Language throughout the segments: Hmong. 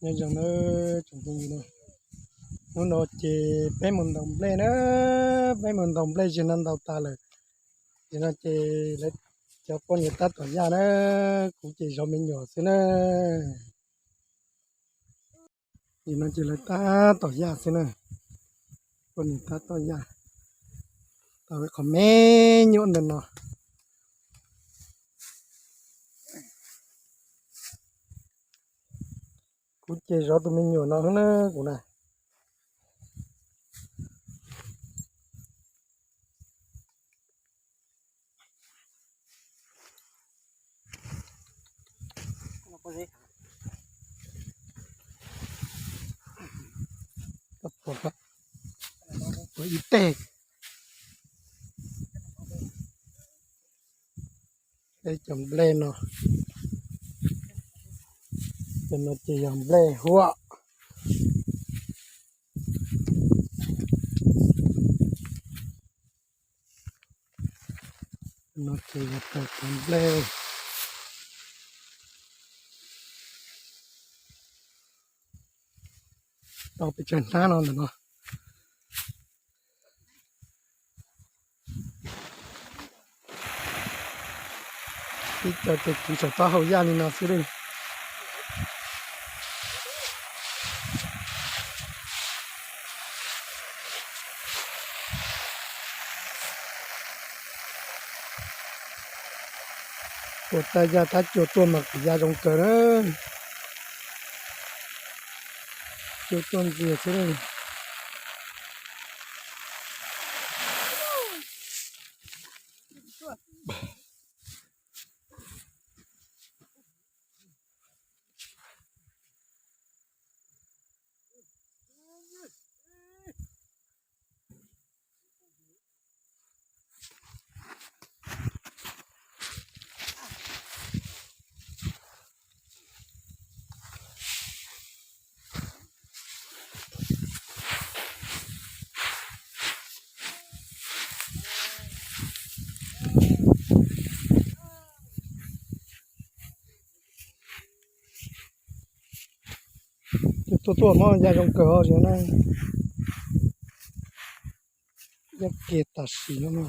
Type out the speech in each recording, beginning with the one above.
Nyob zoo nawb tsoom phooj ywg na, hnub no ces peb mus ntaus nplej na, peb mus ntaus nplej, zaum no ntaus tas lawm. Zaum no ces lawv cov poj niam tab tom yaj na, kuv ces zov me nyuam xwb na. Zaum no ces lawv tab tom yaj xwb na, poj niam tab tom yaj tau qhov me nyuam ntawm no. Kuv ces zov tus me nyuam no xwb na kuv na. Ib teg, peb cov nplej no, cov no ces yog nplej huam. No ces yog cov nplej tau pes tsawg hnab no ntawm no. Ib co ces kwv saum taub hau yaj li no xwb li. Ua tag yaj tab cuam tuaj mas kuv yaj zoo kawg na. Cuam tuaj ntxiag xwb. Tuaj tuaj muab yaj zoo kawg os na. Yaj kiag tam sim no.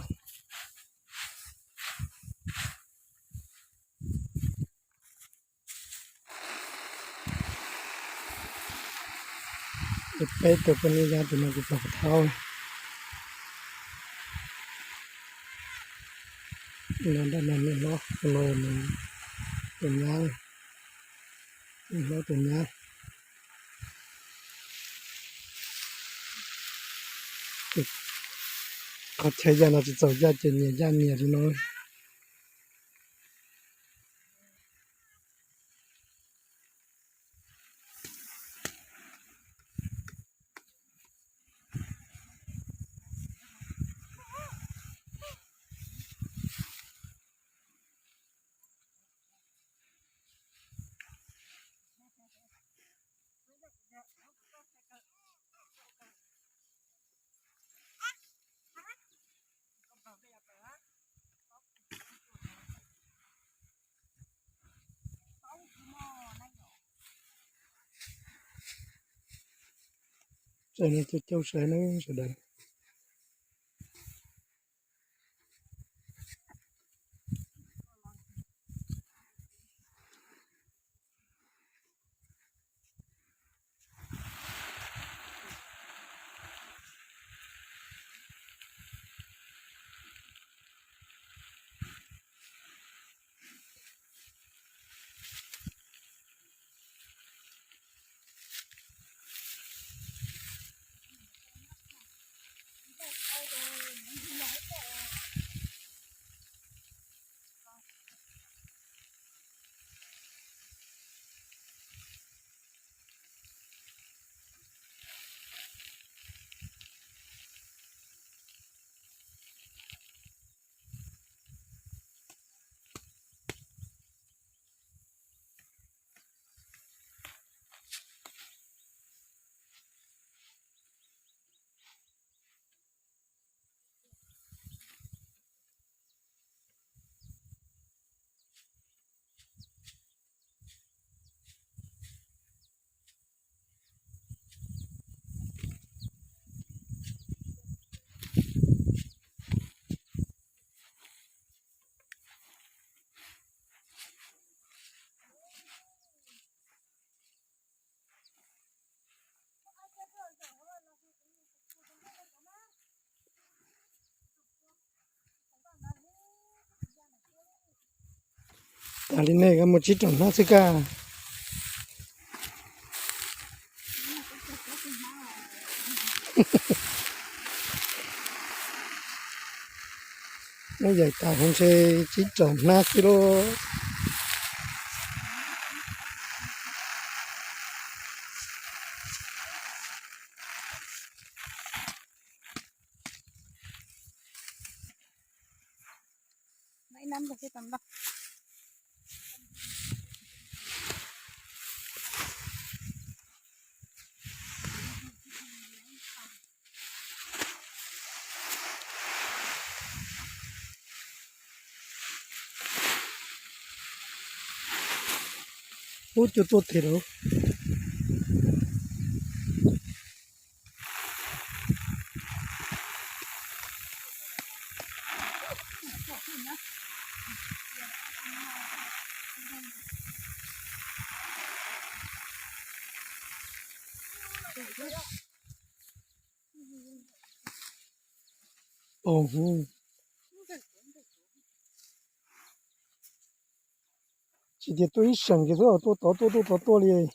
Peb tug poj niam yaj tus no kuv tau thauj. No nraj no niam hlob, tus no tus nyab, niam hlob tus nyab. Qhov chaw yaj no tsis txaus yaj ces nyias yaj nyias li no. Tseem coob coob saib nawb sawv daws. Tas li nej, koj muaj tsib rau hnab xwb kaj. Neb yaim tas hauv ntshe tsib rau hnab xwb lauj. Ub, cua tuaj tes lawm. Tsis tias tuaj ib seem ces twb tuaj tod tuaj tuaj tod tuaj li.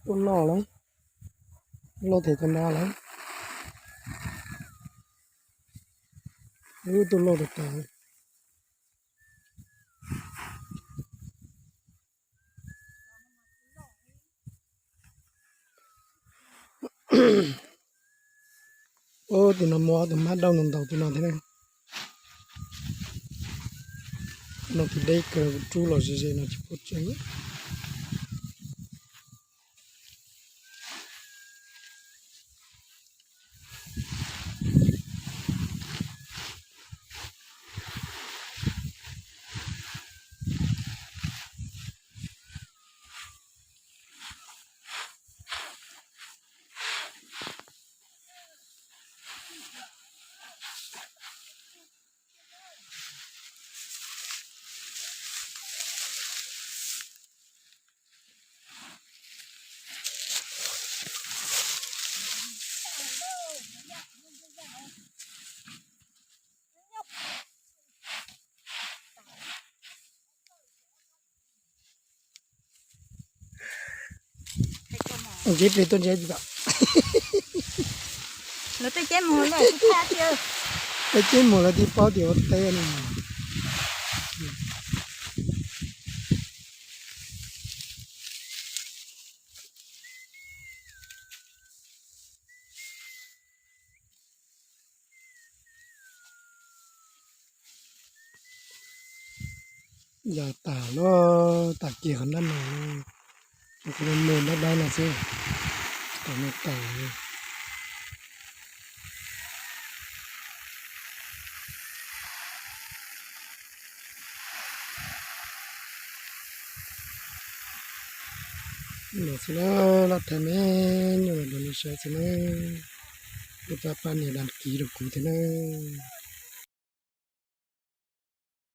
Tuaj loj lawm, loj tes tau na lawm. Wb tuaj loj tas tas. Ub, tim no muaj ob tug mab dauj ntaus ntaus tim no thiab na. No tus deb kawg, kuv rub los ze ze no tsis pom tseeb. Nceb plig tuaj nceb tsis tau. Lawv tej ceb mus lawm, tej ceb mus lawv twb paub tias ua teb no. Yog tas lawm, tas kiag qhov nrab no, kuv mus nrab dawb no xwb, tas no tas. Los xwb na, laj thaj me nyuam los nws saib xwb na, ua pab pab niam dag kiv rau kuv thiab nawb.